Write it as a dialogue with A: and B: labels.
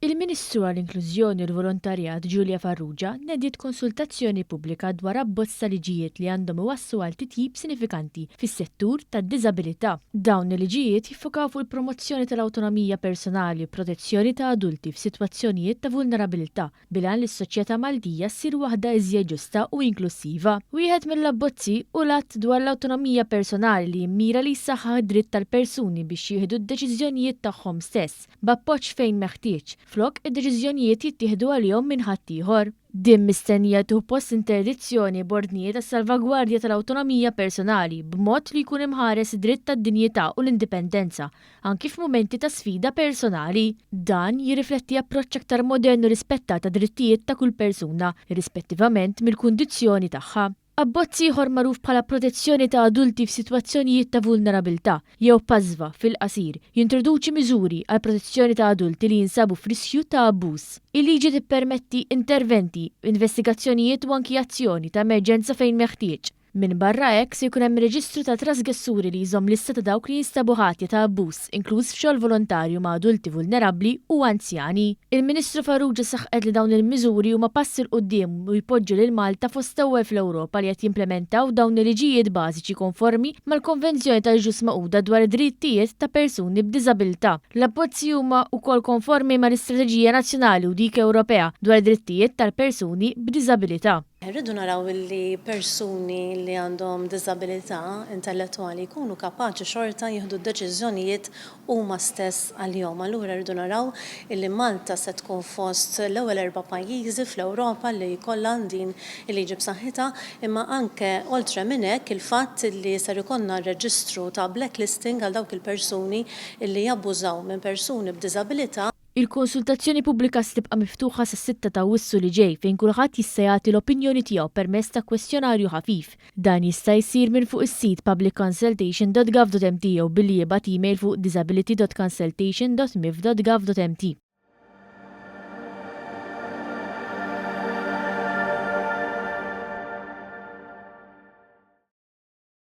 A: Il-Ministru għall-Inklużjoni u l-Volontarjat Julia Farrugia nediet konsultazzjoni pubblika dwar abbozz ta' liġijiet li għandhom iwasslu għal titjib sinifikanti fis-settur tad-diżabilità. Dawn il-liġijiet jiffokaw fuq il-promozzjoni tal-awtonomija personali u protezzjoni ta' adulti f'sitwazzjonijiet ta' vulnerabilità bil-għan li s-soċjetà Maltija ssir waħda iżjed ġusta u inklussiva. Wieħed mill-abbozzi hu l-Att dwar l-Awtonomija Personali li jimmira li jsaħħaħ id-dritt tal-persuni biex jieħdu d-deċiżjonijiet tagħhom stess, b'appoġġ fejn meħtieġ, flok id-deċiżjonijiet jittieħdu għalihom minn ħaddieħor. Din mistennija tieħu post interdizzjoni b'ordnijiet għas-salvagwardja tal-awtonomija personali b'mod li jkun imħares id-dritt tad-dinjità u l-indipendenza, anki f'mumenti ta' sfida personali. Dan jirrifletti approċċ aktar modern u rispettat għad-drittijiet ta' kull persuna, irrispettivament mill-kundizzjoni tagħha. Abbozz ieħor magħruf bħala Protezzjoni ta' Adulti f'Sitwazzjonijiet ta' Vulnerabilità, jew PASVA fil-qasir, jintroduċi miżuri għall-protezzjoni ta' adulti li jinsabu f'riskju ta' abbuż. Il-liġi tippermetti interventi, investigazzjonijiet u anki azzjoni ta' emerġenza fejn meħtieġ. Minbarra hekk, se jkun hemm reġistru ta' trasgressuri li jżomm lista ta' dawk li jinstabu ħatja ta' abbuż, inkluż f'xogħol volontarju ma' adulti vulnerabbli u anzjani. Il-Ministru Farrugia saħqet li dawn il-miżuri huma pass 'il quddiem u jpoġġu lil Malta fost l-ewwel fl-Ewropa li qed jimplementaw dawn il-liġijiet bażiċi konformi mal-Konvenzjoni tal-Ġnus Magħquda dwar id-Drittijiet ta' Persuni b'Diżabilità. L-abbozzi huma wkoll konformi mal-Istrateġija Nazzjonali u dik Ewropea dwar id-Drittijiet tal-Persuni b'Diżabilità.
B: Irridu naraw li persuni li għandhom diżabilità intellettwali jkunu kapaċi xorta jieħdu d-deċiżjonijiet huma stess għalihom. Allura rridu naraw li Malta se tkun fost l-ewwel erba' pajjiżi fl-Ewropa li jkollha din il-liġi b'saħħitha, imma anke oltre minn hekk il-fatt li ser ikollna reġistru ta' blacklisting għal dawk il-persuni li jabbużaw minn persuni b'diżabilità.
A: Il-konsultazzjoni pubblika se tibqa' miftuħa sas-sitta ta' Awwissu li ġej fejn kulħadd jista' jagħti l-opinjoni tiegħu permezz ta' kwestjonarju ħafif. Dan jista' jsir minn fuq is-sit publicconsultation.gov.mt jew billi jibgħat email fuq disability.consultation.mif.gov.mt.